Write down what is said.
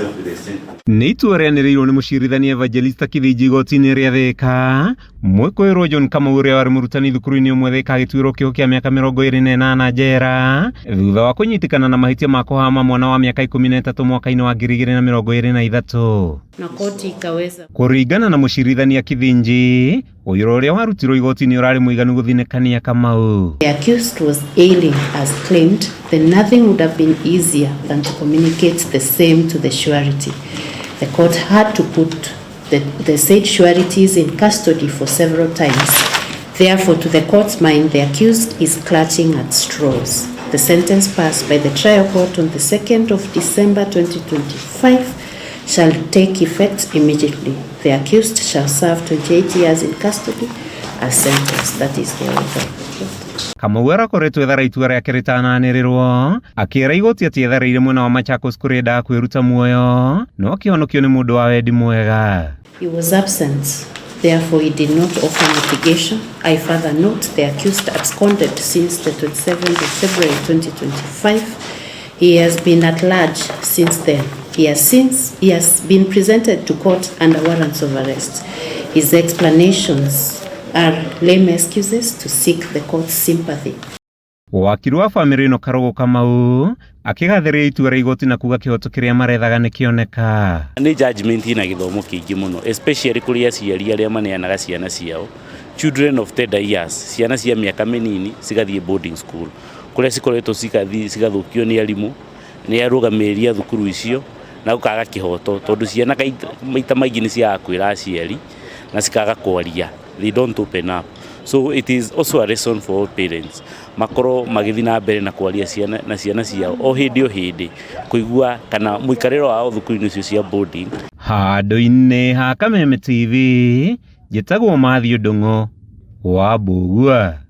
himself with the sentence. Nĩ itua rĩanĩrĩirwo nĩ mũcirithania Evangelista Kithinji igoti-inĩ rĩa Thika mwĩkũĩrwo John Kamau ũrĩa warĩ mũrutani thukuru-inĩ ũmwe Thika agĩtuĩrwo kĩoho kĩa mĩaka 28 njera thutha wa kũnyitĩkana na mahĩtia ma kũhama mwana wa mĩaka 13 mwaka-inĩ wa 2023. Na koti ikaweza Kũringana na mũcirithania Kithinji, ũira ũrĩa warutirwo igoti-inĩ ũrarĩ mũiganu gũthinĩkania Kamau. The accused was ailing as claimed, then nothing would have been easier than to communicate the same to the surety. The court had to put the said sureties in custody for several times. Therefore, to the court's mind, the accused is clutching at straws. The sentence passed by the trial court on the 2nd of December 2025 shall take effect immediately. The accused shall serve 28 years in custody as sentenced. That is the order of the court. Kamau arakoretwo ethara itua rĩake rĩtananĩrĩrwo akĩra igoti atĩ etharĩire mwena wa Machakos kũrĩa endaga kwĩruta muoyo no akĩhonokio nĩ mũndũ wa wendi mwega. He was absent, therefore he did not offer mitigation. I further note the accused absconded since the 27th of February 2025. He has been at large since then. He has been presented to court under warrants of arrest. His explanations are lame excuses to seek the court's sympathy. Wakiri wa bamĩrĩ ĩno Karũgũ Kamau akĩgathĩrĩria itua rĩa igoti na kuga kĩhoto kĩrĩa marethaga nĩkĩoneka. Nĩ judgment ina gĩthomo kĩingĩ mũno, especially kũrĩ aciari arĩa maneanaga ciana ciao, children of tender years, ciana cia mĩaka mĩnini cigathiĩ boarding school kũrĩa cikoretwo cigathiĩ cigathũkio nĩ arimũ, nĩ arũgamĩrĩri a thukuru icio, na gũkaga kĩhoto tondũ ciana maita maingĩ nĩ ciagaga kwĩra aciari na cikaga kwaria. They don't open up. So it is also a lesson for all parents makorwo magĩthiĩ na mbere na kwaria ciana na ciana ciao o hĩndĩ o hĩndĩ, kũigua kana mũikarĩre wao thukuru-inĩ icio cia boarding. Handũ-inĩ ha Kameme TV, njĩtagwo Matthew Ndung'u wa Mbũgua.